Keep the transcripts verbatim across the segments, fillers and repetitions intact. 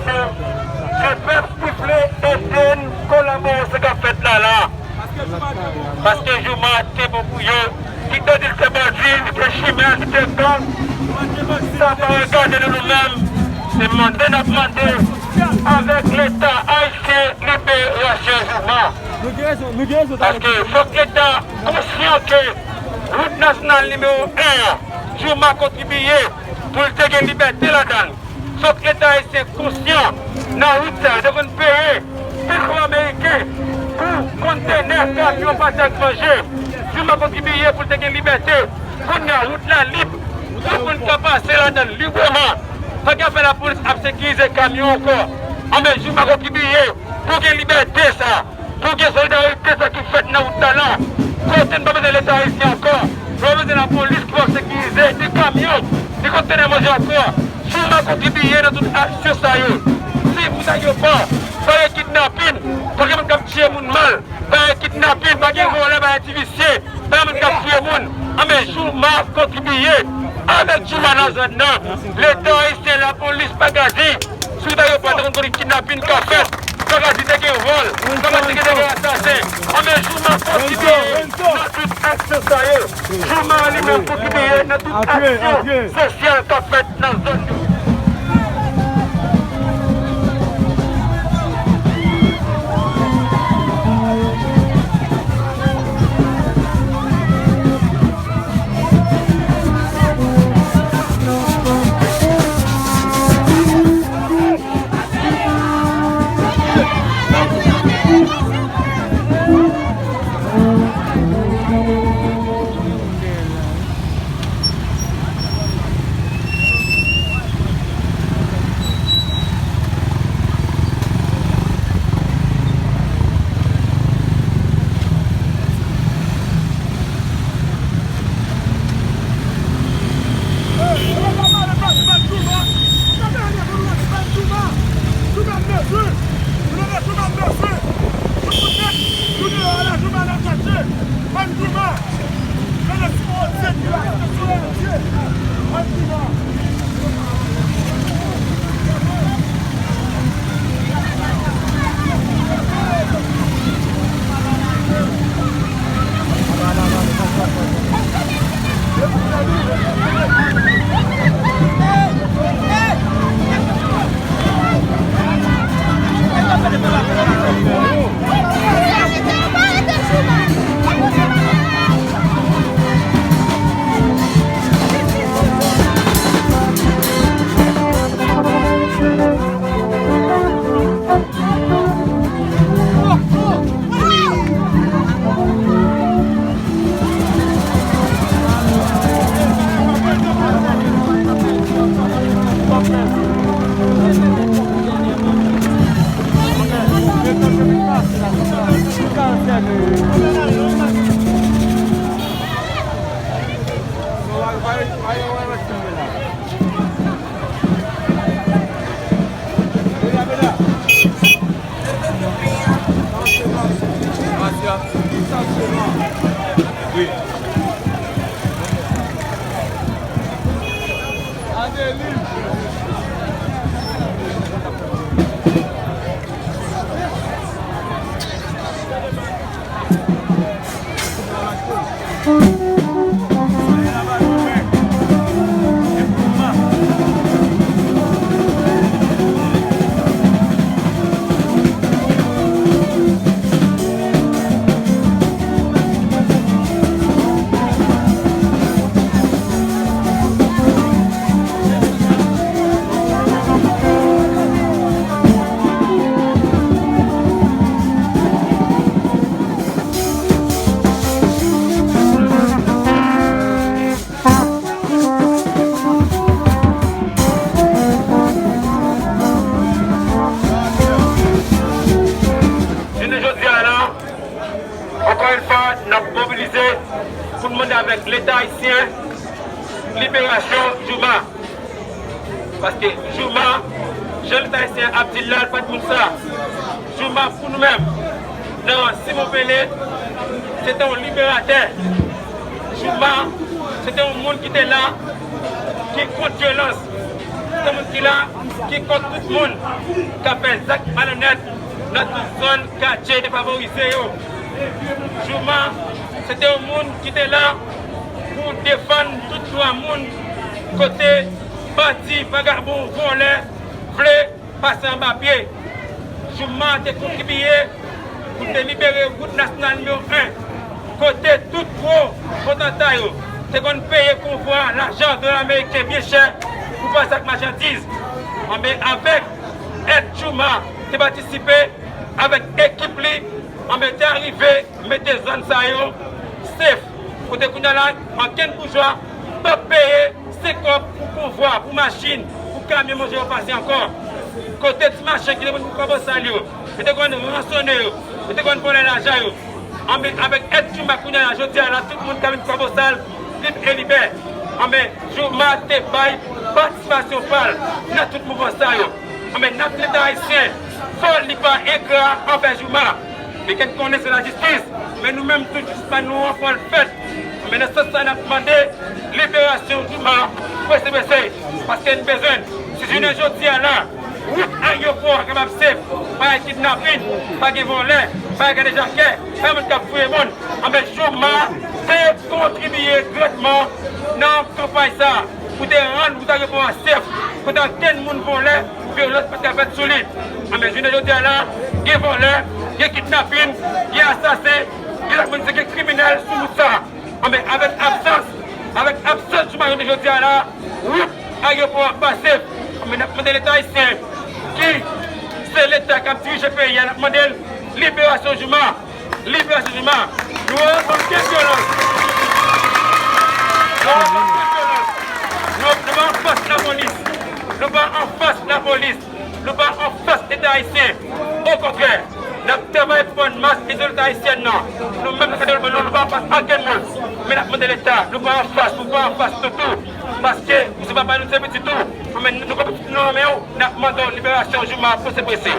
Se pèp ki vle ede n kolabore sa k ap fèt la la. Paske Jouma te bon pou yo. Li te di l se bandi, li te chimè, li te gang. Sa pa regade nou, nou menm. Se mande n ap mande avèk Leta ayisyen liberasyon Jouma. Paske fòk Leta konsyan ke wout nasyonal nimewo en an, Jouma kontribiye pou l te gen libète ladan l. Fòk Leta ayisyen konsyan nan wout sa yo. Yo te konn peye petwo ameriken pou kontenè, kamyon, pataj manje. Jouma kontribiye pou l te gen libète. Kounye a, wout la lib. Tout moun ka pase ladan l libreman. Pa gen afè lapolis ap sekirize kamyon ankò. Anben, Jouma kontribiye pou gen libète sa. Pou gen solidarite sa ki fèt nan wout la la. Kote n pa bezwen Leta ayisyen ankò. Nou pa bezwen lapolis ki pou ap sekirize ni kamyon, ni kontenè manje ankò. Jouma kontribiye nan tout aksyon sa yo. Si pou sa yo pa, pa gen kidnapin, pa gen moun k ap tiye moun mal, pa gen kidnapin, pa gen vòlè, pa gen ti visye. Pa moun k ap tiye moun. Anben, Jouma kontribiye. Avèk Jouma nan zòn nan, Leta ayisyen, lapolis pa ka di. Si w ta yo pa te konn konnen kidnapin ka fèt, pa ka di te gen vòl, pa ka di te gen asasen. Anben, Jouma kontribiye nan tout aksyon sa yo. Jouma li menm kontribiye nan tout aksyon sosyal k ap fèt nan zòn yo. Jounen jodi a la, ankò yon fwa, n ap mobilize pou n mande avèk Leta ayisyen liberasyon Jouma. Paske Jouma, jan Leta ayisyen ap di l la, l pa t moun sa. Jouma pou nou menm, nan Simon Pele, se te yon liberatè. Jouma, se te yon moun ki te la, ki kont vyolans. Se moun ki la, ki kont tout moun k ap fè zak malonèt nan tout zòn katye defavorize yo. Jouma, se te yon moun ki te la pou defann tout dwa moun kote bandi, vagabon, vòlè vle pase anba pye. Jouma te kontribiye pou te libere wout nasyonal nimewo en, kote tout gwo potanta yo te konn peye konvwa lajan dola ameriken byen chè pou pase ak machandiz. Anben, avèk èd Jouma te patisipe avèk ekip li, anben, te arive mete zòn sa yo safe, kote kounye a la, ankenn boujwa p ap peye senk kòb pou konvwa, pou machin, pou kamyon manje yo pase ankò. Kote ti machann ki te konn pran bosal yo, yo te konn ransone yo, yo te konn vòlè lajan yo. Anben, avèk èd Jouma kounye a la, jodi a la, tout moun ka vin pran bosal lib e libè. Anben, Jouma te bay patisipasyon pa l nan tout mouvman sa yo. Anben, n ap di Leta ayisyen, fò li pa engra anvè Jouma. Men ke n konnen se lajistis, men nou menm tou, jis pa nou an fò l fèt. Men nan sans sa, n ap mande liberasyon Jouma prese prese, paske n bezwen l. Si jounen jodi a la, wout ayewopò a kapab safe, pa gen kidnapin, pa gen vòlè, pa gen kadejakè, pa gen moun k ap fouye moun, anben, Jouma te kontribiye grandman nan kanpay sa a pou te rann wout ayewopò a safe, kote ankenn moun vòlè, vyolans pa t ka fèt sou li. Anben, jounen jodi a la, gen vòlè, gen kidnapin, gen asasen, gen lòt moun, gen kriminèl sou wout sa a. Anben, avèk absans, avèk absans Jouma jounen jodi a la, wout ayewopò a pa safe. Anben, n ap mande Leta ayisyen, ki se Leta k ap dirije peyi a, n ap mande l liberasyon Jouma. Liberasyon Jouma. Nou anfas de vyolans. Nou anfas de vyolans. Nou, nou pa anfas lapolis. Nou pa anfas lapolis. Nou pa anfas Leta ayisyen. Okontrè, n ap travay pou anmas e Leta ayisyèn nan. Nou menm, nan kate nou, nou pa anfas okenn moun. Men n ap mande Leta, nou pa anfas, nou pa anfas nou tou. Paske ou se papa nou, se pitit ou. Men nou pran pitit nou nan men w, n ap mande w liberasyon Jouma prese prese.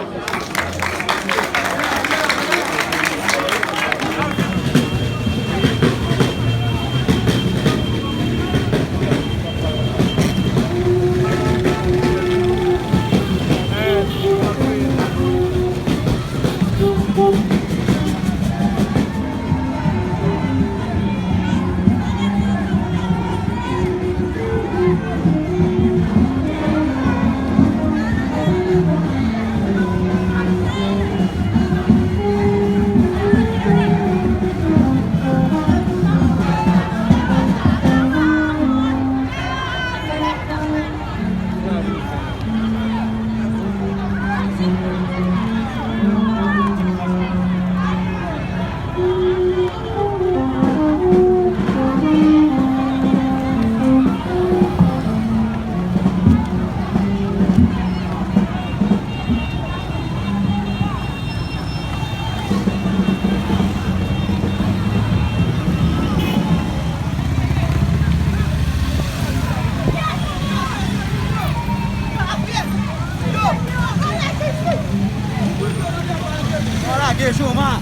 Yo lage Jouma.